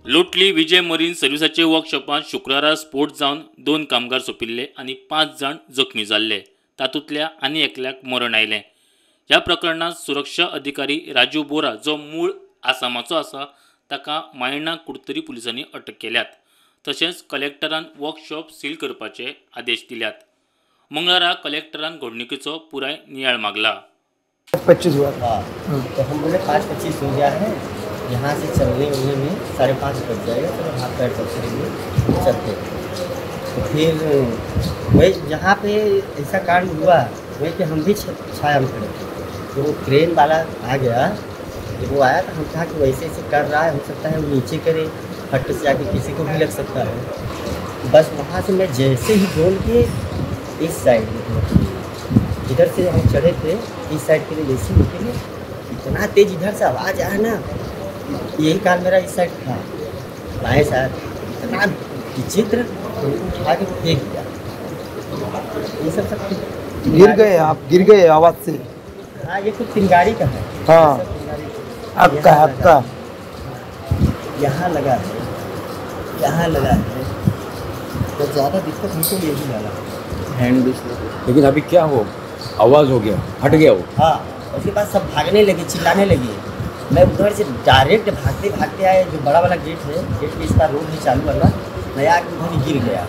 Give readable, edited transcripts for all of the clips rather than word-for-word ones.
लोटली Vijay marine सर्विसाचे वर्कशॉपांत शुक्रारा स्फोट जावन 2 कामगार सोंपिल्ले आनी 5 जाण जखमी जाल्ले. तातूंतल्या आनी एकल्याक मरण आयलें. ह्या प्रकरणांत सुरक्षा अधिकारी राजू बोरा जो मूळ आसामाचो आसा ताका मायणा कुडतरी पुलिसांनी अटक केल्यात. तशेंच कलेक्टरान वर्कशॉप सील करपाचे आदेश दिल्यात. मंगळारा कलेक्टरान घडणुकेचो पुराय नियाळ मागला. 25 हुआ था तो हम बोले 5:25 हो गया है, यहाँ से चलने उलने में 5:30 बज जाएगा, तो हाथ पैर पकड़ेंगे चलते। तो फिर वही जहाँ पे ऐसा कांड हुआ वही पे हम भी छाया में खड़े थे। तो वो क्रेन वाला आ गया, जब वो आया तो हम कहा कि वैसे ऐसे कर रहा है, हो सकता है वो नीचे करे, फट से जाके किसी को भी लग सकता है। बस वहाँ से मैं जैसे ही बोल के इस साइड में, इधर से हम चढ़े थे इस साइड के लिए, जैसे निकले इतना तेज़ इधर से आवाज़ आया ना, यही कान मेरा इस साइड था, बाएँ साइड, इतना विचित्र उठा के फेंक दिया। ये सब सब गिर गए आप, गिर गए आवाज़ से। हाँ, ये कुछ चिंगारी का है। हाँ, आपका आपका यहाँ लगा है, यहाँ लगा है, तो ज़्यादा दिक्कत हमको यही लगा हैंड भी। लेकिन अभी क्या हो, आवाज़ हो गया, फट गया वो। हाँ, उसके बाद सब भागने लगे, चिल्लाने लगे। मैं उधर से डायरेक्ट भागते भागते आए, जो बड़ा वाला गेट है, गेट के इस पार रोड भी चालू वाला, मैं आके उधर ही गिर गया।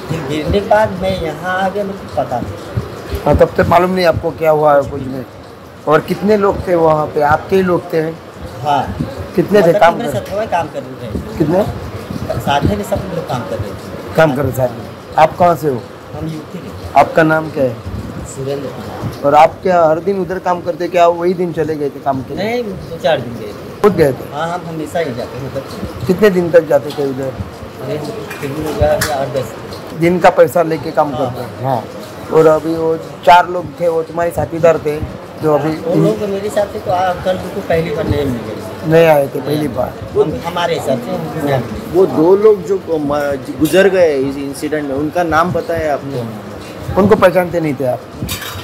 फिर गिरने के बाद मैं यहाँ आ गया, मुझे पता नहीं। हाँ, तब तक मालूम नहीं आपको क्या हुआ है कुछ नहीं। और कितने लोग थे वहाँ पे? आपके ही लोग थे? हाँ। कितने थे काम कर? काम कर रहे थे। कितने? साथ में सब लोग काम कर रहे थे। काम कर रहे साथ में। आप कहाँ से हो? हम यूपी के। आपका नाम क्या है? सुरेंद्र कुमार। और आप क्या हर दिन उधर काम करते, क्या वही दिन चले गए थे काम के लिए? नहीं, 2-4 दिन गए थे। खुद गए थे? हाँ, हम हमेशा ही जाते हैं। मतलब कितने दिन तक जाते थे उधर? 8-10 दिन का पैसा लेके काम करते हैं। हाँ। और अभी वो 4 लोग थे, वो तुम्हारे साथीदार थे जो अभी? वो लोग मेरे हिसाब से तो कल को पहली बार नहीं मिले, नहीं आए थे पहली बार हमारे हिसाब से। वो 2 लोग जो गुजर गए इस इंसिडेंट में, उनका नाम पता है आपको? उनको पहचानते नहीं थे आप?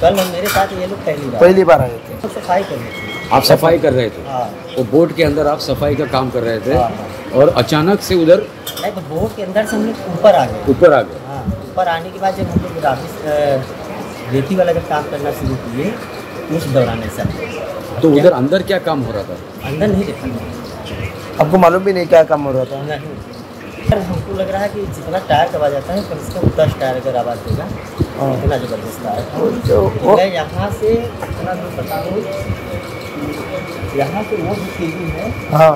कल मेरे साथ ये लोग पहली बार आए थे। सफाई कर रहे थे। आप सफाई कर रहे थे? हाँ। वो बोट के अंदर आप सफाई का काम कर रहे थे? हाँ। और अचानक से उधर? नहीं, तो बोट के अंदर से हम लोग ऊपर आ गए। ऊपर आ गए। हाँ, ऊपर आने के बाद जब हम लोग रेती वाला जब काम करना शुरू किए उस दौरान ऐसा। तो उधर अंदर क्या काम हो रहा था? अंदर नहीं देखा। आपको मालूम भी नहीं क्या काम हो रहा था? नहीं सर, हमको लग रहा है कि जितना टायर का आवाज़ आता है कम से कम 10 टायर अगर आवाज़ देगा इतना ज़बरदस्त टायर। तो मैं यहाँ से इतना दूर बताऊँ, यहाँ से वो भी तेजी है। हाँ,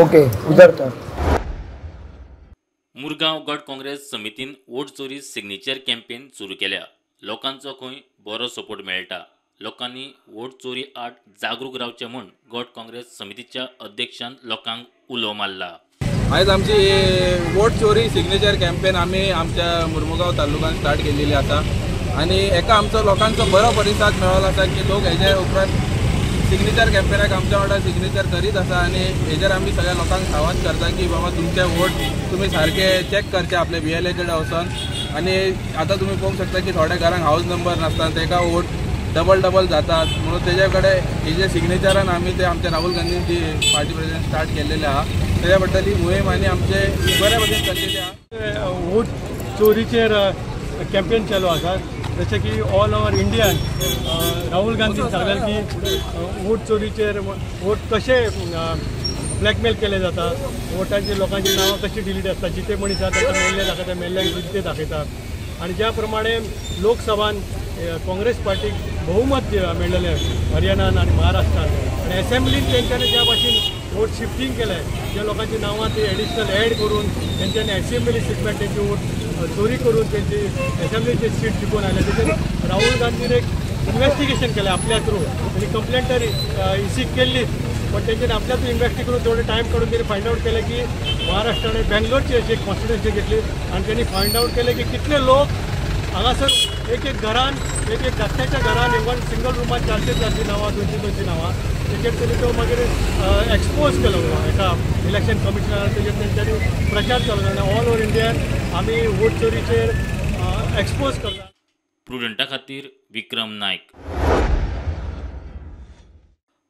ओके, उधर तक। मुरगांव गट काँग्रेस समितीन वोट चोरी सिग्नेचर कॅम्पेन सुरू केल्या. लोकांचो खंय बरो सपोर्ट मेळटा. लोकांनी वोट चोरी आड जागरूक रावचें म्हूण गट काँग्रेस समितीच्या अध्यक्षान लोकांक उलो मारला. आयज आमची वोट चोरी सिग्नेचर कॅम्पेन आमी आमच्या मुरमुगांव तालुक्यान स्टार्ट केलेली आसा आनी एका आमचो लोकांचो बरो प्रतिसाद मेळ्ळो आसा की लोक हेजे उपरांत सिग्नेचर कॅम्पेनाक आमच्या वांगडा सिग्नेचर करीत आसा आनी हेजेर आमी सगळ्या लोकांक सावध करता की बाबा तुमचे वोट तुमी सारके चॅक करचे आपले बी एल ए कडेन वचोन. आनी आतां तुमी पळोवंक शकता की थोड्या घरांक हावज नंबर नासता, ताका वोट डबल डबल जातात, म्हणून तेजे कडेन हेजे सिग्नेचरान आमी ते आमच्या राहुल गांधीन जी पार्टी प्रेसिडेंट स्टार्ट केल्लेले आहा तेज्या बद्दल ही मोहीम आनी आमचे बऱ्या भशेन चल्लेली आहा. वोट चोरीचेर कॅम्पेन चालू आसा, जशें की ऑल ओवर इंडियान राहुल गांधीन सांगलें की वोट चोरीचेर वोट कशे ब्लॅकमेल केले जाता, वोटांची लोकांची नांवां कशी डिलीट आसता, जिते मनीस आसा तांकां मेल्ले दाखयता, मेल्ल्यांक जिते दाखयता. आनी ज्या प्रमाणे लोकसभान काँग्रेस पार्टीक बहुमत मेळ्ळेलें हरियाणान आनी महाराष्ट्रान, आनी एसेंब्लीन तेंच्यांनी ज्या भाशेन वोट शिफ्टींग केलें, ज्या लोकांची नांवां ती एडिशनल एड करून तेंच्यांनी एसेंब्ली सीट तेंची वोट चोरी करून तेंची एसेंब्लीचे सीट जिखून आयले. तेचेर राहुल गांधीन एक इन्वेस्टिगेशन केलें आपल्या थ्रू, तेणी कंप्लेंट तर इसीक केल्लीच, पण तेंच्यांनी आपल्या थ्रू इन्वेस्टिगेट करून थोडे टायम काडून तेणी फायंड आवट केलें की महाराष्ट्रान बेंगलोरची अशी एक कॉन्स्टिट्युएन्सी घेतली आनी तेणी फायंड आवट केलें की कितले लोक हांगासर एक एक घरान, एक एक धाकट्याच्या घरान इवन सिंगल रुमान 400-400 नांवां, 200-200 नांवां तेचेर तेणी तो मागीर एक्सपोज केलो एका इलेक्शन कमिशनरान. तेजेर तेंच्यांनी प्रचार चालू केलो आनी ऑल ओवर इंडियान आमी वोट चोरीचेर एक्सपोज करता. प्रुडंटा खातीर विक्रम नायक.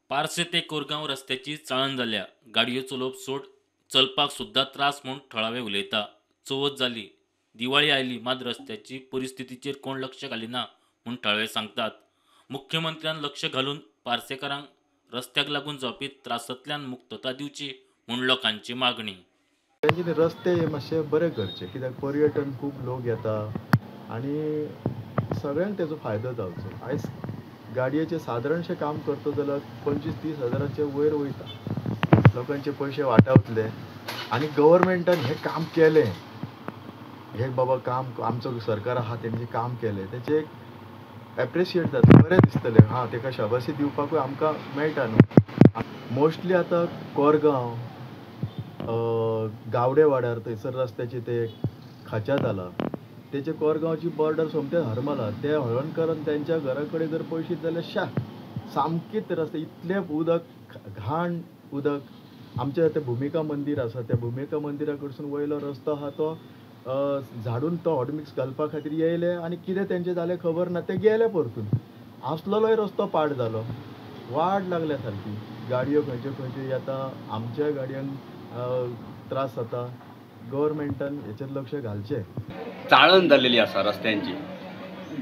पार्से ते कोरगांव रस्त्याची चाळण जाल्या. गाडयो चलोवप सोड चलपाक सुद्दां त्रास म्हूण थळावे उलयता. चवथ जाली, दिवाळी आयली, मात रस्त्याची परिस्थितीचेर कोण लक्ष घालिना म्हूण थळावे सांगतात. मुख्यमंत्र्यान लक्ष घालून पार्सेकारांक रस्त्याक लागून जावपी त्रासांतल्यान मुक्तता दिवची म्हूण लोकांची मागणी. तेंचे रस्ते मातशे बरे करचे, कित्याक पर्यटन खूब लोक येता आनी सगळ्यांक तेजो फायदो जावचो. आयज गाडयेचें सादारणशें काम करता जाल्यार 25-30 हजाराचे वयर वयता, लोकांचे पयशे वाटावतले. आनी गव्हर्मेंटान हें काम केलें, हें बाबा काम आमचो सरकार आहा तेणें काम केलें तेचें एक एप्रिशिएट जाता, बरें दिसतलें. हां, तेका शाबासी दिवपाकूय आमकां मेळटा न्हू. मोस्टली आतां कोरगांव, गावडे वाड्यार थंयसर रस्त्याचे ते खाच्या जाला, तेचे कोरगांवची बॉर्डर सोमते हरमला, ते हळणकरान त्यांच्या घरा कडेन जर पळयशीत जाल्यार शा सामकीच रस्ते इतलें उदक, घाण उदक. आमचें तें भुमिका मंदीर आसा, त्या भुमिका मंदिरा कडसून वयलो रस्तो आहा तो झाडून तो हॉटमिक्स घालपा खातीर येयले आनी कितें तेंचें जालें खबर ना, ते गेले परतून. आसलेलोय रस्तो पाड जालो, वाड लागल्या सारकी. गाडयो खंयच्यो खंयच्यो येता, आमच्या गाडयांक त्रास जाता. गव्हर्मेंटान हेचेर लक्ष घालचें. चाळण जाल्लेली आसा रस्त्यांची,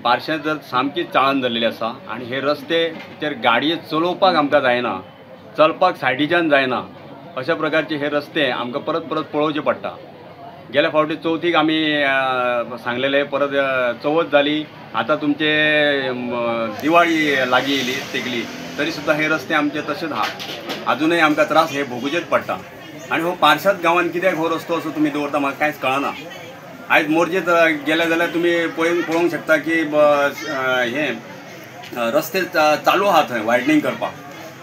पार्शें तर सामकी चाळण जाल्लेली आसा आनी हे रस्तेचेर गाडये चलोवपाक आमकां जायना, चलपाक सायडीच्यान जायना, अशा प्रकारचे हे रस्ते आमकां परत परत पळोवचे पडटा. गेल्या फावटी चवथीक आमी सांगलेले, परत चवथ जाली, आतां तुमचे दिवाळी लागीं येयली तेकली, तरी सुद्दां हे रस्ते आमचे तशेंच आहा, आजुनूय आमकां त्रास हे भोगुचेच पडटा. आनी हो पार्शाद गांवांत कित्याक हो रस्तो असो तुमी दवरता म्हाका कांयच कळना. आयज मोरजेत गेले जाल्यार तुमी पळोवंक शकता की हे रस्ते चालू आहा थंय वायडनींग करपाक,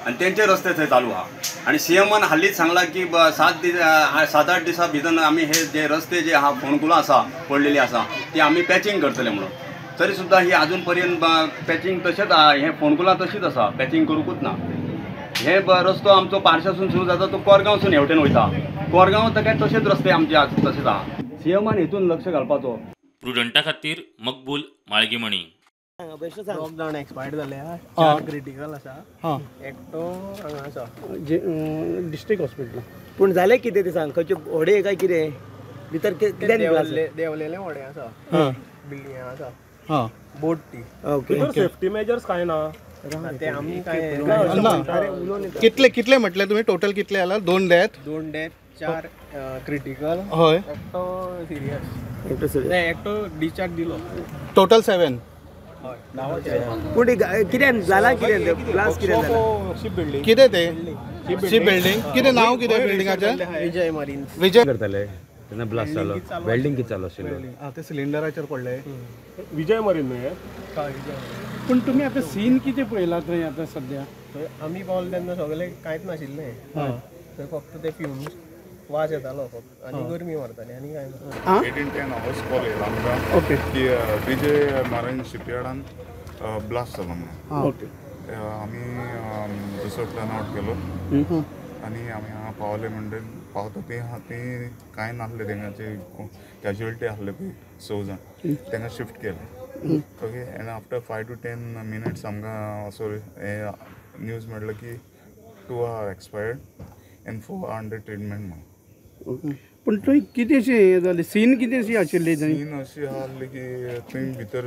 आनी तेंचे रस्ते थंय चालू आहा. आनी सीएमान हालींच सांगलां की 7-8 दिसां भितर आमी हे जे रस्ते जे आहा फोंडकुलां आसा पडलेली आसा ती आमी पॅचिंग करतले म्हणून, तरी सुद्दां ही आजून पर्यंत पॅचिंग तशेंच हे फोंडकुलां तशीच आसा, पॅचिंग करूंकूच ना. हे रस्तो आमचो पार्शासून सुरू जाता तो कोरगांवसून हेवटेन वयता, कोरगांव तर काय तशेंच रस्ते आमचे आज तशेंच आहा. सीएमान हितून लक्ष घालपाचो. प्रुडंटा खातीर मकबूल माळगीमणी. 2 जाण एक्सपायर्ड जाले, 4 क्रिटिकल आसा, एकटो हांगा आसा डिस्ट्रिक्ट हॉस्पिटल. पूण जालें कितें तें सांग, खंयचे व्हडें काय कितें भितर कितें देंवलेलें व्हडें आसा, बिल्डिंग आसा, बोट ती. ओके, सेफ्टी मेजर्स कांय ना. ते आमी काय कितले कितले म्हटले तुम्ही टोटल कितले आला? 2 डेथ, 2 डेथ, 4 क्रिटिकल, हय, एकटो सिरियस, एकटो डिस्चार्ज दिलो, टोटल 7. पूण कितें जाला, कितें ब्लास्ट कितें जाला, कितें तें शिप बिल्डींग, कितें नांव कितें बिल्डिंगाचें? विजय मरीन. विजय करताले तेन्ना ब्लास्ट जालो, वेल्डिंग कितें चालू आशिल्लो, ते सिलिंडराचेर पडले. विजय मरीन न्हय? पूण तुमी आतां सीन कितें पळयला थंय आतां सद्या? थंय आमी पावले तेन्ना सगळें कांयच नाशिल्लें, थंय फक्त ते फ्युम्स वास येतालो फक्त आनी गरमी मारताली आनी कांय ना. 18:10 आवर्स कॉल येयला आमकां की विजय मरीन शिपयार्डान ब्लास्ट जालो म्हणून. ओके, आमी दुसरो प्लॅन आवट केलो आनी आमी हांगा पावले म्हणटकीर पावता ती आहा ती कांय नासले, तेंगाचे कॅज्युअलिटी आसले पळय 6 जाण, तेंका शिफ्ट केले. Okay, and after 5 to 10 minutes आमकां असो न्यूज मेळ्ळो की 2 are expired and 4 are under treatment म्हणून. पूण थंय कितेंशें हें जालें, सीन कितेंशी आशिल्ली थंय? सीन अशी आसली की थंय भितर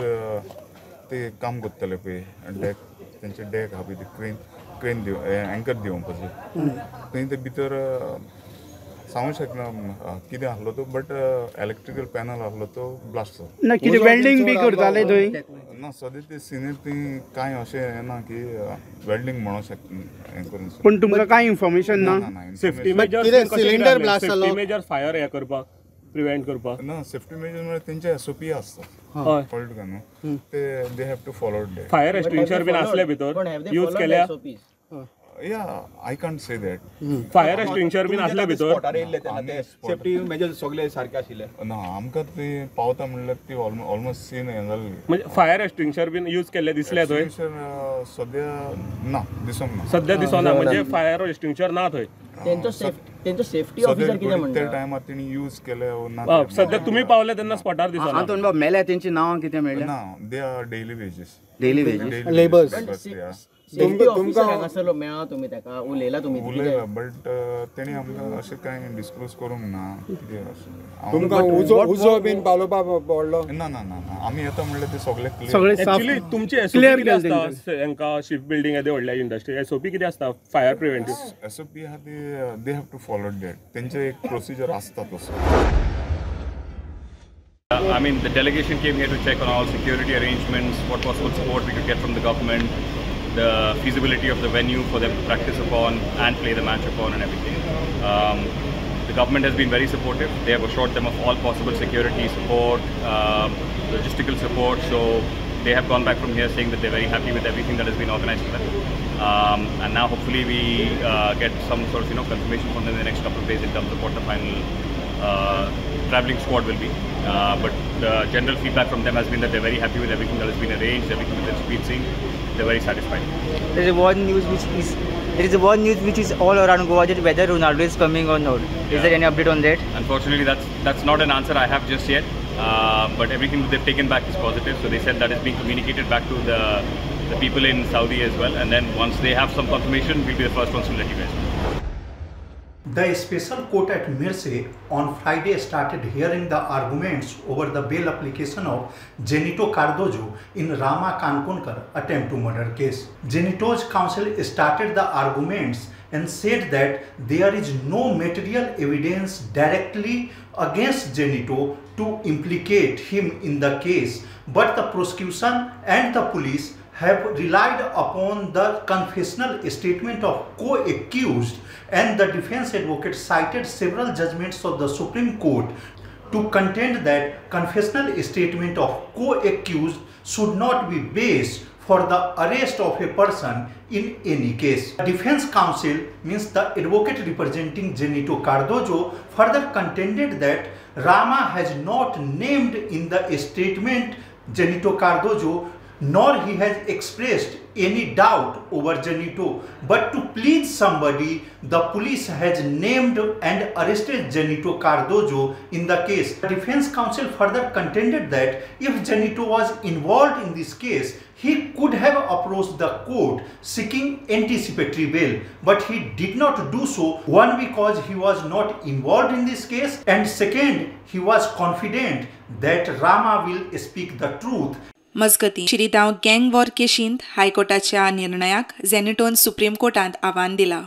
ते काम करताले पळय, डॅक, तेंचे डॅक आहा पळय ते क्रेन, क्रेन दिव एंकर दिवपाचें, थंय ते भितर सांगू शकना कितें आसलो तो, बट इलेक्ट्रिकल पॅनल आसलो तो ब्लास्ट जालो. ना कितें वेल्डिंग बी करताले थंय? ना, सद्या ते सिनीर थंय कांय अशें हें ना की वेल्डिंग म्हणूंक शकता हें करून. पूण तुमकां कांय इन्फॉर्मेशन ना? सेफ्टी मेजर्स, सिलिंडर ब्लास्ट जालो, सेफ्टी मेजर्स फायर हें करपाक, प्रिवेंट करपाक ना. सेफ्टी मेजर्स म्हळ्यार तेंचे एसओपी आसता, कळ्ळें तुका न्हू, ते they have to follow that. Fire extinguisher बीन आसले भितर यूज केल्या? Yeah, I can't say that. Fire extinguisher बीन आसले भितर? सेफ्टी मेजर्स सगळे सारके आशिल्ले ना आमकां ते पावता म्हणल्यार ती ऑलमोस्ट सीन हें जाल्ली. म्हणजे फायर एक्सटिंग्विशर बीन यूज केल्ले दिसले थंय? सद्या ना, दिसोंक ना, सद्या दिसोना. म्हणजे फायर एक्सटिंग्विशर ना थंय. तेंचो सेफ्टी ऑफिसर कितें म्हणटा? त्या टायमार तेणी यूज केले ना. सद्या तुमी पावले तेन्ना स्पॉटार दिसना. मेल्या तेंची नांवां कितें मेळ्ळ्या? ना, they are daily wages, daily wages labours. तुमकां मेळ्ळा तुमी ताका उलयला तुमी? उलयला, बट तेणी आमकां अशें कांय डिस्क्लोज करूंक ना कितें अशें. तुमकां उजो बीन पालोवपाक पडलो? ना ना ना, आमी येता म्हणल्यार ते सगळे क्लियर. एक्चुअली तुमची एसओपी कितें आसता हांकां शिप बिल्डींग येदे व्हडल्या इंडस्ट्री एसओपी कितें आसता फायर प्रिवेंटीव? एसओपी आहा ती they have to follow that, तेंचे एक प्रोसिजर आसता तसो. I mean, the delegation came here to check on all security arrangements, what possible support we could get from the government, the feasibility of the venue for them to practice upon and play the match upon and everything. The government has been very supportive. They have assured them of all possible security support, logistical support. So they have gone back from here saying that they're very happy with everything that has been organized for them. And now hopefully we get some sort of confirmation from them in the next couple of days in terms of what the final traveling squad will be. But the general feedback from them has been that they're very happy with everything that has been arranged, everything that's been seen. They're very satisfied. There is one news which is all around Goa, that whether Ronaldo is coming or not. Is there any update on that? Unfortunately, that's not an answer I have just yet. But everything that they've taken back is positive. So they said that is being communicated back to the people in Saudi as well. And then once they have some confirmation, we'll be the first ones to let you guys know. The special court at Mirce on Friday started hearing the arguments over the bail application of Zenito Cardozo in Rama Kankonkar attempt to murder case. Zenito's counsel started the arguments and said that there is no material evidence directly against Zenito to implicate him in the case, but the prosecution and the police have relied upon the confessional statement of co-accused, and the defense advocate cited several judgments of the Supreme Court to contend that confessional statement of co-accused should not be based for the arrest of a person in any case. The defense counsel, means the advocate representing Zenito Cardozo, further contended that Rama has not named in the statement Zenito Cardozo, nor he has expressed any doubt over Zenito, but to please somebody, the police has named and arrested Zenito Cardozo in the case. The defense counsel further contended that if Zenito was involved in this case, he could have approached the court seeking anticipatory bail, but he did not do so, one, because he was not involved in this case, and second, he was confident that Rama will speak the truth. मजगतीं शिरिदांव गँग war केशींत हायकोर्टाच्या निर्णयाक झेनिटोन supreme कोर्टांत आव्हान दिला.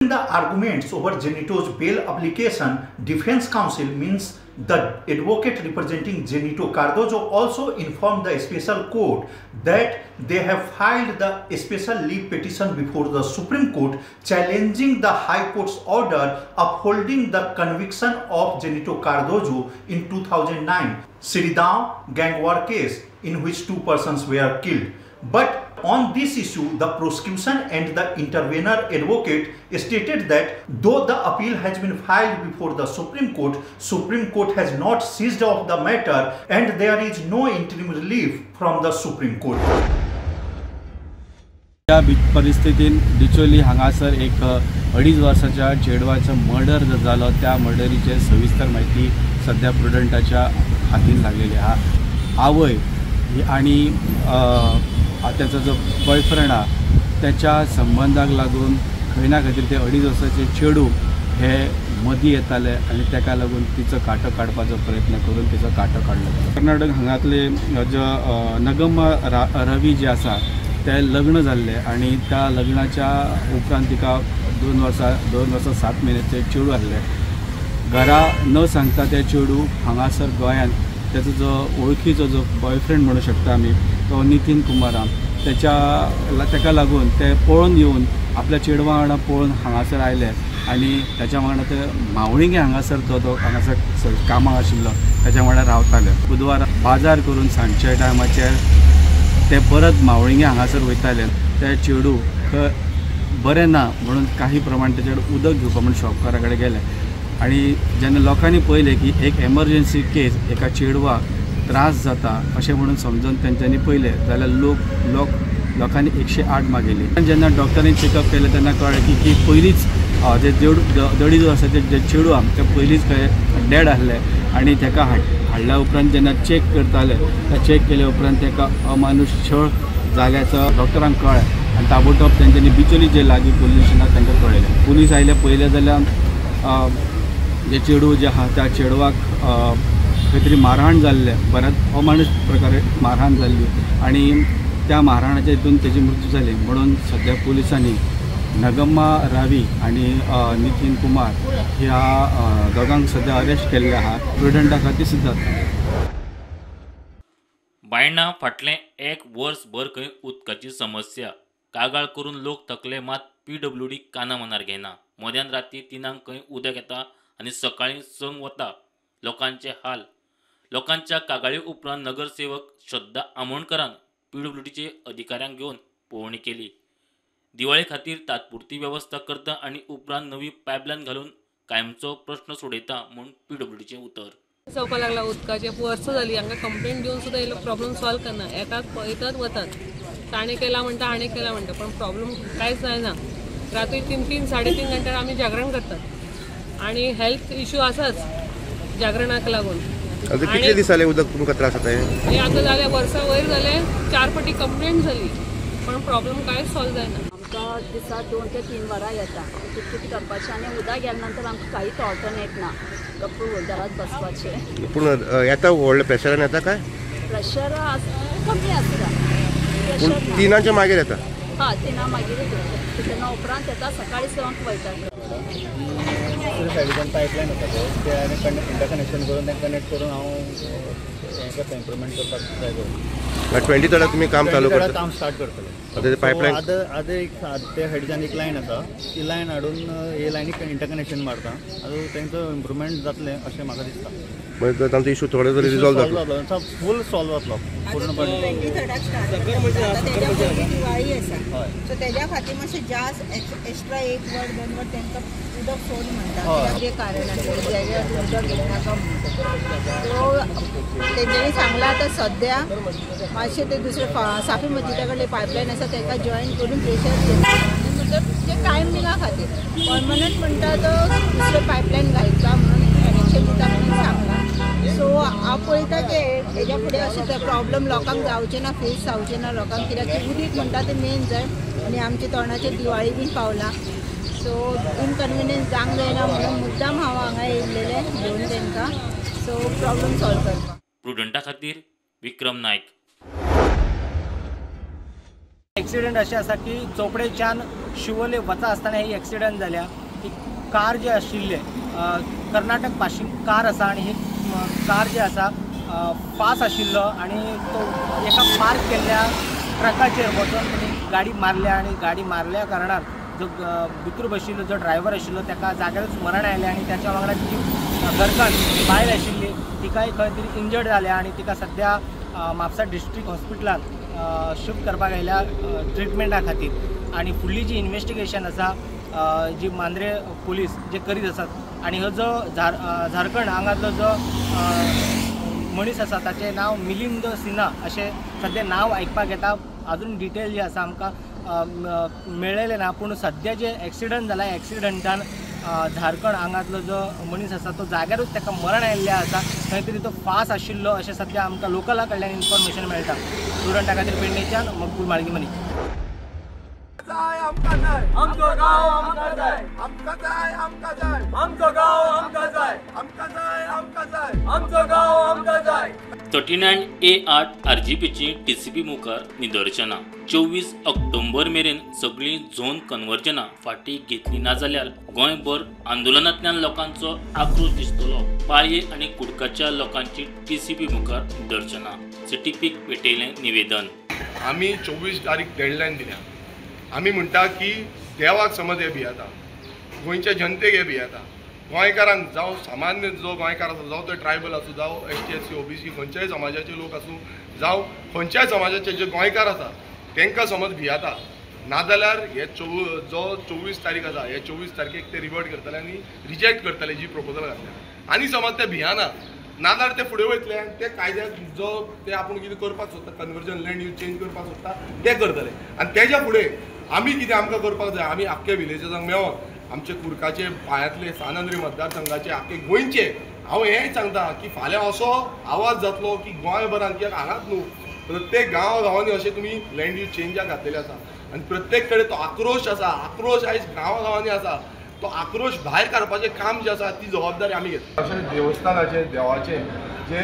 In the arguments over Zenito's bail application, defense counsel, means the advocate representing Zenito Cardozo, also informed the special court that they have filed the special leave petition before the Supreme Court challenging the High Court's order upholding the conviction of Zenito Cardozo in 2009 Siridao gang war case in which 2 persons were killed. But on this issue, the prosecution and the intervener advocate stated that though the appeal has been filed before the Supreme Court, Supreme Court has not seized of the matter and there is no interim relief from the Supreme Court. ह्या परिस्थितीन डिचोली हांगासर एक 2.5 वर्साच्या चेडवाचो murder जो जालो त्या मर्डरीचेर सविस्तर म्हायती सद्या प्रुडंटाच्या हातीन लागलेली आहा. आवय आनी त्याचो जो बॉयफ्रेंड आहा त्याच्या संबंदाक लागून खंय ना खंय तरी ते 2.5 वर्साचे चेडूं हे मदीं येताले आनी ताका लागून तिचो कांटो काडपाचो प्रयत्न करून तिचो कांटो काडलो. कर्नाटक हांगातले जो नगम्मा रवी जे आसा ते लग्न जाल्ले आनी त्या लग्नाच्या उपरांत तिका 2 वर्सां 7 म्हयन्याचे चेडूं आसलें. घरा न सांगता ते चेडूं हांगासर गोंयांत त्याचो जो वळखीचो जो बॉयफ्रेंड म्हणू शकता आमी तो नितीन कुमाराम ताका लागून ते पळोवन येवन आपल्या चेडवा वांगडा पळोवन हांगासर आयले आनी ताच्या वांगडा ते मावळिंगे हांगासर तो हांगासर कामाक आशिल्लो ताच्या वांगडा रावताले. बुधवार बाजार करून सांजच्या टायमाचेर ते परत मावळिंगे हांगासर वयताले. ते चेडूं बरें ना म्हणून काही प्रमाण तेच्या कडेन उदक घेवपा म्हणून शॉपकारा कडेन गेले आनी जेन्ना लोकांनी पळयलें की एक एमरजन्सी केस एका चेडवाक त्रास जाता अशें म्हणून समजून तेंच्यांनी पळयलें जाल्यार लोकांनी 108 मागयली. जेन्ना डॉक्टरांनी चॅकअप केलें तेन्ना कळ्ळें की पयलींच जे 2.5 वर्साचें जे चेडूं आहा तें पयलींच खंय डॅड आसलें आनी ताका हाडल्या उपरांत जेन्ना चॅक करताले त्या चॅक केल्या उपरांत ताका अमानुश छळ जाल्याचो डॉक्टरांक कळ्ळें. आनी ताबडतोब तेंच्यांनी बिचोली जे लागीं पुलीस स्टेशनाक तांकां कळयलें. पुलीस आयले पळयलें जाल्यार जे चेडूं जे आहा त्या चेडवाक खंय तरी मारहाण जाल्लें, बऱ्याच अमानुश प्रकारे मारहाण जाल्ली आनी त्या मारहाणाच्या हितून तेजी मृत्यू जाली. म्हणून सद्या पुलिसांनी नगम्मा रावी आनी नितीन कुमार ह्या दोगांक सद्या अरेस्ट केल्ले आहा. प्रुडंटा खातीर सुद्दां बायणा फाटलें एक वर्स भर खंय उदकाची समस्या कागाळ करून लोक थकले, मात पीडब्ल्यूडी काना मनार घेना. मध्यान राती 3 खंय उदक येता आनी सकाळीं 6 वता. लोकांचे हाल. लोकांच्या कागाळी उपरांत नगरसेवक श्रद्धा आमोणकरान पीडब्ल्यूडीचे अधिकाऱ्यांक घेवन पळोवणी केली. दिवाळे खातीर तात्पुरती वेवस्था करता आनी उपरांत नवी पायपलायन घालून कायमचो प्रश्न सोडयता म्हूण पीडब्ल्यूडीचें उतर. जावपाक लागला उदकाचे वर्सां जाली हांकां कंप्लेंट दिवन सुद्दां हे लोक प्रॉब्लम सॉल्व करना. येतात पळयतात वतात, ताणें केला म्हणटा हाणें केला म्हणटा, पण प्रॉब्लम कांयच जायना. राती 3-3 3.5 घंट्यार आमी जागरण करतात आनी हेल्थ इशू आसाच जागरणाक लागून. कितले दीस जाले उदक तुमकां त्रास जाता? हे आतां जालें वर्सां वयर जालें, 4 फावटी कंप्लेंट जाली पण प्रॉब्लम कांयच सॉल्व जायना. आमकां दिसाक 2 ते 3 वरां येता, कितें करपाचें आनी उदक गेल्या नंतर आमकां कांयच ऑल्टरनेट ना, गप्प घरांत बसपाचें. पूण येता व्हडलें प्रेशरान येता काय? प्रेशर कमी आसता, पूण 3च्या मागीर येता. हय, 3 मागीर येता, तेन्ना उपरांत येता, सकाळीं 6 वयता. दुसऱ्या सायडीच्यान पायपलायन आसा पळय, ते हांवें इंटरकनेक्शन करून तें कनेक्ट करून हांव हें करता, इम्प्रुवमेंट करपाक ट्राय करता. 23 तुमी काम चालू करता? काम स्टार्ट करतले. पायपलायन आतां एक त्या सायडीच्यान एक लायन आसा, ती लायन हाडून हे लायनीक इंटरकनेक्शन मारता, आतां तेंचो इम्प्रुवमेंट जातलें अशें म्हाका दिसता. म्हणजे तांचो इशू थोडो तरी रिजॉल्व जातलो, फूल सॉल्व जातलो पूर्णपणे. 23 दिवाळी आसा, सो तेज्या खातीर मातशें जास्त एक्स्ट्रा 1 वर 2 वर तांकां उदक सोड म्हणटा. कितें कारण आसा उदक येनाका म्हणटा, सो तेंच्यांनी सांगलां आतां सद्या मातशें ते दुसरे साफी मस्जिदा कडले पायपलायन आसा ताका जॉयन करून प्रेशर दिता, मतलब जे टायमिंगा खातीर परमनंट म्हणटा तो दुसरे पायपलायन घालता म्हणून कनेक्शन दिता म्हणून सांगलां. सो हांव पळयता की हेज्या फुडें अशें प्रॉब्लम लोकांक जावचें ना, फेस जावचें ना लोकांक, कित्याक की उदीक म्हणटा तें मेन जाय आनी आमच्या तोंडाचेर दिवाळी बीन पावला, सो इनकन्विनियन्स जावंक जायना म्हणून मुद्दाम हांव हांगा येयलेलें घेवन तांकां, सो प्रॉब्लम सॉल्व करपाक. प्रुडंटा खातीर विक्रम नायक. एक्सिडंट अशें आसा की चोपडेच्यान शिवोले वता आसतना ही एक्सिडंट जाल्या. ही कार जे आशिल्ले कर्नाटक पाशींग कार आसा आनी ही कार जे आसा फास्ट आशिल्लो आनी तो एका पार्क केल्ल्या ट्रकाचेर वचून तेणी गाडी मारल्या आनी गाडी मारल्या कारणान जो भितर बशिल्लो जो ड्रायव्हर आशिल्लो ताका जाग्यारूच मरण आयलें आनी ताच्या वांगडा तिची घरकान्न बायल आशिल्ली तिकाय खंय तरी इंजर्ड जाल्या आनी तिका सद्या म्हापसा डिस्ट्रिक्ट हॉस्पिटलांत शिफ्ट करपाक आयल्या ट्रिटमेंटा खातीर. आनी फुडली जी इन्वेस्टिगेशन आसा जी मांद्रे पुलीस जे करीत आसात आनी हो जो झारखंड हांगातलो जो मनीस आसा ताचें नांव मिलिंद सिन्हा अशें सद्या नांव आयकपाक येता. अजून डिटेल जे आसा आमकां मेळ्ळेलें ना, पूण सद्या जे एक्सिडंट जाला एक्सिडंटान झारखंड हांगातलो जो मनीस आसा तो जाग्यारूच ताका मरण आयिल्लें आसा, खंय तरी तो फास्ट आशिल्लो अशें सद्या आमकां लोकला कडल्यान इन्फॉर्मेशन मेळटा. स्टुडंटा खातीर पेडणेच्यान मकबूल माळगीमनी. आमचो गांव आमकां जाय, आमकां जाय, आमकां जाय, आमचो गांव आमकां जाय, आमकां जाय, आमकां जाय, आमचो गांव आमकां जाय. 39A8 RGPची TCP मुखार निदर्शनां. 24 ऑक्टोबर मेरेन सगळीं झोन कन्वर्जनां फाटीं घेतली ना जाल्यार गोंयभर आंदोलनांतल्यान लोकांचो आक्रोश दिसतलो. पाळये आनी कुडकाच्या लोकांची TCP मुखार निदर्शनां. सीटीपीक पेटयलें निवेदन. आमी 24 तारीख डेडलायन दिल्या. आमी म्हणटा की देवाक समज हे भियेता, गोंयच्या जनतेक हे भियेता, गोंयकारांक जावं सामान्य जो गोंयकार आसा, जावं तो ट्रायबल आसूं, जावं ST SC OBC खंयच्याय समाजाचे लोक आसूं, जावं खंयच्याय समाजाचे जे गोंयकार आसा तांकां समज भियेता. नाजाल्यार हे जो 24 तारीख आसा हे 24 तारखेक ते रिवर्ट करतले आनी रिजेक्ट करतले जी प्रपोजल घातल्या. आनी समज ते भियाना नाजाल्यार ते फुडें वयतले आनी ते कायद्याक जो ते आपूण कितें करपाक सोदता, कन्वर्जन लँड यूज चेंज करपाक सोदता ते करतले. आनी तेज्या फुडें आमी कितें आमकां करपाक जाय, आमी आख्खे विलेजर्सांक मेळोन आमचे कुर्काचे पांयांतले सान आंद्रे मतदारसंघाचे आख्खे गोंयचे हांव हेंय सांगता की फाल्यां असो आवाज जातलो की गोंयभरान, कित्याक हांगाच न्हू प्रत्येक गांव गांवांनी अशें तुमी लँड यूज चेंजाक घातलेले आसा. आनी प्रत्येक कडेन तो आक्रोश आसा, आक्रोश आयज गांवा गांवांनी आसा, तो आक्रोश भायर काडपाचें काम जें आसा ती जबाबदारी आमी घेतली. अशें देवस्थानाचें देवाचें जे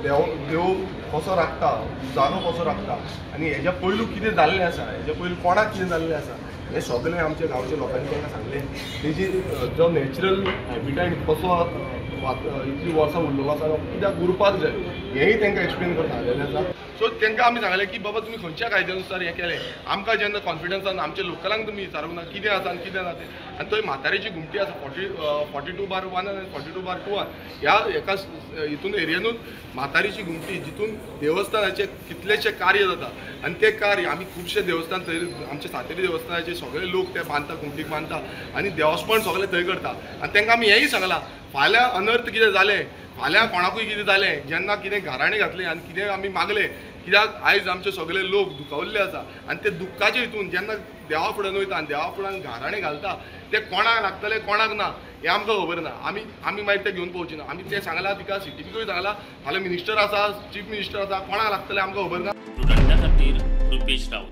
देव कसो राखता, जागो कसो राखता आनी हेज्या पयलू कितें जाल्लें आसा, हेज्या पयलू कोणाक कितें जाल्लें आसा हें सगळें आमच्या गांवच्या लोकांनी तांकां सांगलें. तेजी जो नॅचरल हॅबिटेट कसो इतली वर्सां उरलेलो आसा, कित्याक उरपाक जाय हेंय तांकां एक्सप्लेन करून सांगलेलें आसा. सो तांकां आमी सांगलें की बाबा तुमी खंयच्या कायद्यानुसार हें केलें, आमकां जेन्ना कॉन्फिडन्सान आमच्या लोकलांक तुमी विचारूंक ना कितें आसा आनी कितें ना तें. आनी थंय म्हातारेची घुमटी आसा 42/1 आनी 42/2 ह्या एका हितून एरियेनूच म्हातारीची घुमटी जितून देवस्थानाचें कितलेशें कार्य जाता आनी तें कार्य आमी खुबशे देवस्थान थंय आमचे सातेरी देवस्थानाचे सगळे लोक ते बांदता, घुमटीक बांदता आनी देवस्पण सगळें थंय करता. आनी तांकां आमी हेंय सांगलां फाल्यां अनर्थ कितें जालें, फाल्यां कोणाकूय कितें जालें, जेन्ना कितें घराणें घातलें आनी कितें आमी मागलें, कित्याक आयज आमचे सगळे लोक दुखावल्ले आसा आनी ते दुख्खाचे हितून जेन्ना देवा फुड्यान वयता आनी देवा फुड्यान घराणें घालता ते कोणाक लागतले कोणाक ना हें आमकां खबर ना. आमी आमी मागीर तें घेवन पळोवचें ना. आमी तें सांगलां तिका, सिटीकूय सांगलां, फाल्यां मिनिस्टर आसा, चीफ मिनिस्टर आसा, कोणाक लागतलें आमकां खबर ना. प्रुडंटा खातीर रुपेश राऊत.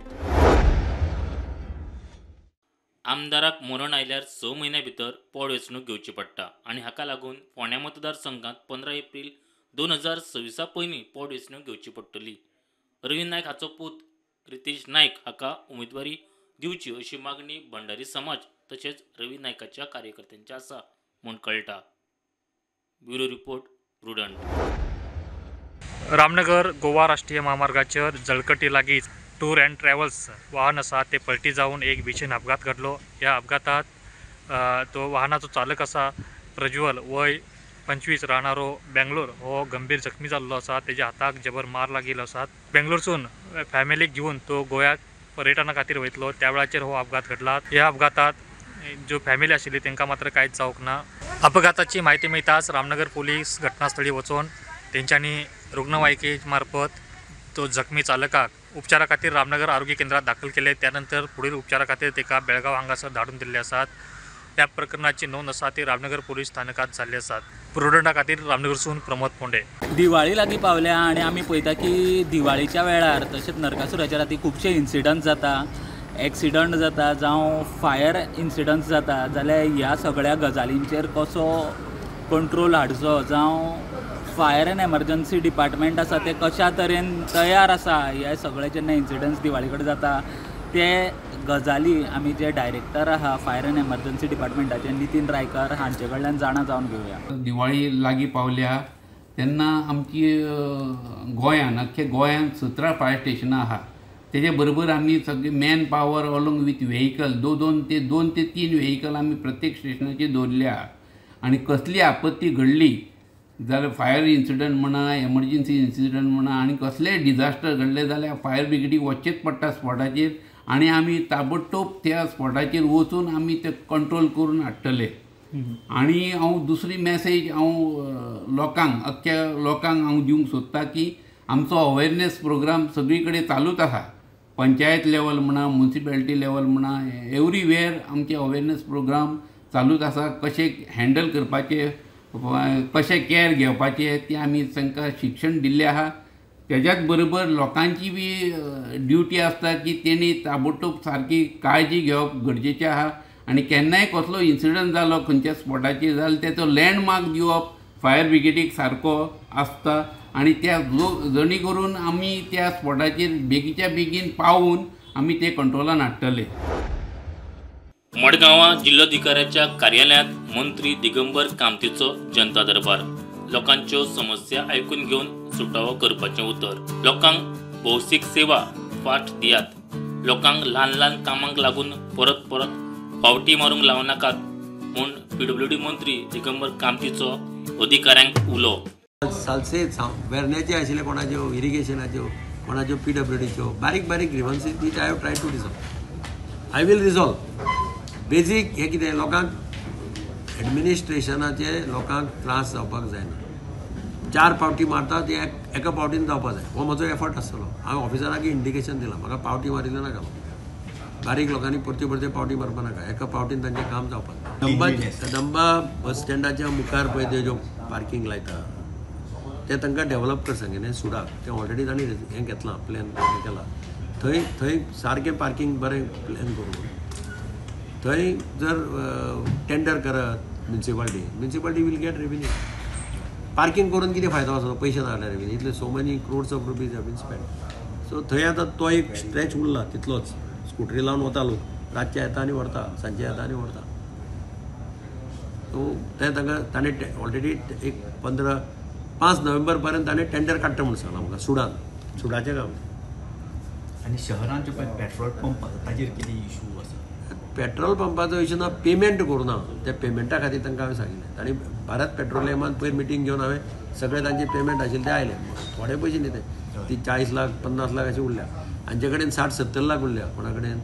आमदाराक मरण आयल्यार 6 म्हयन्या भितर पोटवेंचणूक घेवची पडटा आनी हाका लागून फोंड्या मतदारसंघात 15 एप्रील 2026 पयलीं पोटवेंचणूक घेवची पडटली. रवी नायक हाचो पूत रितेश नायक हाका उमेदवारी दिवची अशी मागणी भंडारी समाज तशेंच रवी नायकाच्या कार्यकर्त्यांची आसा म्हूण कळटा. Bureau report, Prudent. Ramnagar Goa राष्ट्रीय महामार्गाचेर जळकटी लागींच टूर अँड ट्रॅव्हल्स वाहन आसा ते पलटी जावन एक भीषण अपघात घडलो. ह्या अपघातात तो वाहनाचो चालक आसा प्रज्वल वय 25 राहणारो बेंगलोर हो गंभीर जखमी जाल्लो आसा. तेज्या हाताक जबर मार लागिल्लो आसा. बेंगलोरसून फॅमिलीक घेवन तो गोव्याक पर्यटना खातीर वयतलो त्या वेळाचेर हो अपघात घडला. ह्या अपघातात ज्यो फॅमिली आशिल्ली तांकां मात्र कांयच जावंक ना. अपघाताची म्हायती मेळटाच रामनगर पोलीस घटनास्थळी वचून तेंच्यांनी रुग्णवाहिके मार्फत तो जखमी चालकाक उपचारा खातीर रामनगर आरोग्य केंद्रात दाखल केले. त्यानंतर पुढील उपचारा खातीर ताका बेळगांव हांगासर धाडून दिल्ले आसात. त्या प्रकरणाची नोंद आसा ती रामनगर पोलीस स्थानकात जाल्ली आसात. प्रुडंटा खातीर रामनगरसून प्रमोद फोंडे. दिवाळी लागीं पावल्या आनी आमी पळयता की दिवाळीच्या वेळार तशेंच नरकासुराच्या राती खुबशे इन्सिडंट जाता, एक्सिडंट जाता जावं फायर इन्सिडंट्स जाता. जाल्यार ह्या सगळ्या गजालींचेर कसो कंट्रोल हाडचो जावं फायर एंड एमर्जन्सी डिपार्टमेंट आसा ते कशा तरेन तयार आसा, हे सगळे जेन्ना इन्सिडंट्स दिवाळी कडेन जाता ते गजाली आमी जे डायरेक्टर आहा फायर एंड एमर्जन्सी डिपार्टमेंटाचे नितीन रायकर हांचे कडल्यान जाणा जावन घेवया. दिवाळी लागीं पावल्या तेन्ना आमची गोंयान अख्खे गोंयान 17 फायर स्टेशनां आहा. तेजे बरोबर आमी सगळे man power along with vehicle दोन ते 3 व्हेकल आमी प्रत्येक स्टेशनाचेर दवरले आहा. आनी कसली आपत्ती घडली जाल्यार फायर इन्सिडंट म्हणा, एमर्जन्सी इन्सिडंट म्हणा आनी कसलेय डिजास्टर घडलें जाल्यार फायर ब्रिगेडीक वचचेंच पडटा स्पॉटाचेर आनी आमी ताबडतोब त्या स्पॉटाचेर वचून आमी ते कंट्रोल करून हाडटले. आनी हांव दुसरी मॅसेज हांव लोकांक अख्ख्या लोकांक हांव दिवंक सोदता की आमचो अवेरनेस प्रोग्राम सगळी कडेन चालूच आसा. पंचायत लेवल म्हणा, म्युनिसिपेलिटी लेवल म्हणा, एवरीवेर आमचे अवेरनेस प्रोग्राम चालूच आसा. कशें हँडल करपाचें, कशें कॅर घेवपाचें तें आमी तांकां शिक्षण दिल्लें आहा. तेज्याच बरोबर लोकांची बी ड्युटी आसता की तेणी ताबडतोब सारकी काळजी घेवप गरजेचें आहा. आनी केन्नाय कसलो इन्सिडंट जालो खंयच्या स्पॉटाचेर जाल्यार तेचो लँडमार्क दिवप फायर ब्रिगेडीक सारको आसता आनी त्या जणी करून आमी त्या स्पॉटाचेर बेगीच्या बेगीन पावून आमी ते कंट्रोलान हाडटले. मडगांवां जिल्लोधिकाऱ्याच्या कार्यालयांत मंत्री दिगंबर कामतीचो जनता दरबार. लोकांच्यो समस्या आयकून घेवन सुटावो करपाचें उतर. लोकांक भौशीक सेवा फाट दियात, लोकांक ल्हान ल्हान कामांक लागून परत परत फावटी मारूंक लावनाकात म्हूण पीडब्ल्यूडी मंत्री दिगंबर कामतीचो अधिकाऱ्यांक उलो. सालसेत वेर्ण्याचे आशिल्ले कोणाच्यो इरिगेशनाच्यो, कोणाच्यो पीडब्ल्यूडीच्यो बारीक बारीक grievances which I have try to resolve. I will resolve. Basic हें कितें लोकांक एडमिनिस्ट्रेशनाचे लोकांक त्रास जावपाक जायना. 4 फावटी मारता ते एका फावटीन जावपाक जाय. हो म्हजो एफर्ट आसतलो. हांवें ऑफिसराक इंडिकेशन दिलां, म्हाका पावटी मारिल्ले नाका, बारीक लोकांनी परत्यो परत्यो पावटी मारपा नाका, एका फावटीन तांचें काम जावपाक जाय. कदंबा बस स्टँडाच्या मुखार पळय ते ज्यो पार्कींग लायता ते तांकां डेवलप कर सांगें न्ही सुडाक, तें ऑलरेडी तांणी हें घेतलां, प्लॅन हें केलां. थंय थंय सारकें पार्किंग बरें प्लॅन करून थंय जर टेंडर करत municipality, municipality will get revenue. Parking करून कितें फायदो आसा? पयशे ना जाल्यार रेवेन्यू. इतले so many crores of rupees have been spend. So थंय आतां तो एक स्ट्रेच उरला तितलोच. स्कुटरी लावन वता लोक, रातचे येता आनी व्हरता, सांजचे येता आनी व्हरता. सो तें तांकां ताणें ऑलरेडी एक 5 नोव्हेंबर पर्यंत ताणें टेंडर काडटा म्हूण सांगलां म्हाका सुडान, सुडाचें काम. आनी शहरान जे पळय पेट्रोल पंप आसा ताजेर कितें इशू आसा? पेट्रोल पंपाचो इशू ना, पेमेंट करूं ना. त्या पेमेंटा खातीर तांकां हांवें सांगिल्लें. तांणी भारत पेट्रोलियमान पयर मिटींग घेवन हांवें सगळे तांचे पेमेंट आशिल्ले ते आयले. थोडे पयशे न्ही ते, ती 40 लाख 50 लाख अशें उरल्या. हांचे कडेन 60-70 लाख उरल्या. कोणा कडेन?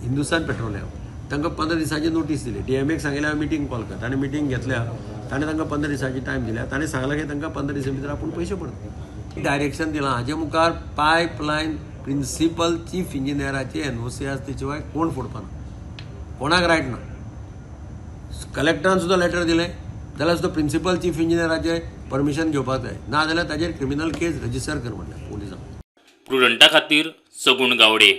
हिंदुस्तान पेट्रोलियम. तांकां 15 दिसांची नोटीस दिली. डीएमएक सांगिल्लें हांवें मिटींग कॉल कर. ताणें मिटींग घेतल्या, ताणें तांकां 15 दिसांची टायम दिल्या. ताणें सांगलां की तांकां 15 दिसां भितर आपूण पयशे पडटा. डायरेक्शन दिलां. हाजे मुखार पायपलायन प्रिंसिपल चीफ इंजिनियराची एनओसी आसा, ते शिवाय कोण फोडपाना, कोणाक रायट ना. कलेक्टरान सुद्दां लेटर दिलें जाल्यार सुद्दां प्रिंसिपल चीफ इंजिनियराचें परमिशन घेवपाक जाय, ना जाल्यार ताजेर क्रिमिनल केस रजिस्टर कर म्हणलें पोलिसांक. प्रुडंटा खातीर सगुण गावडे.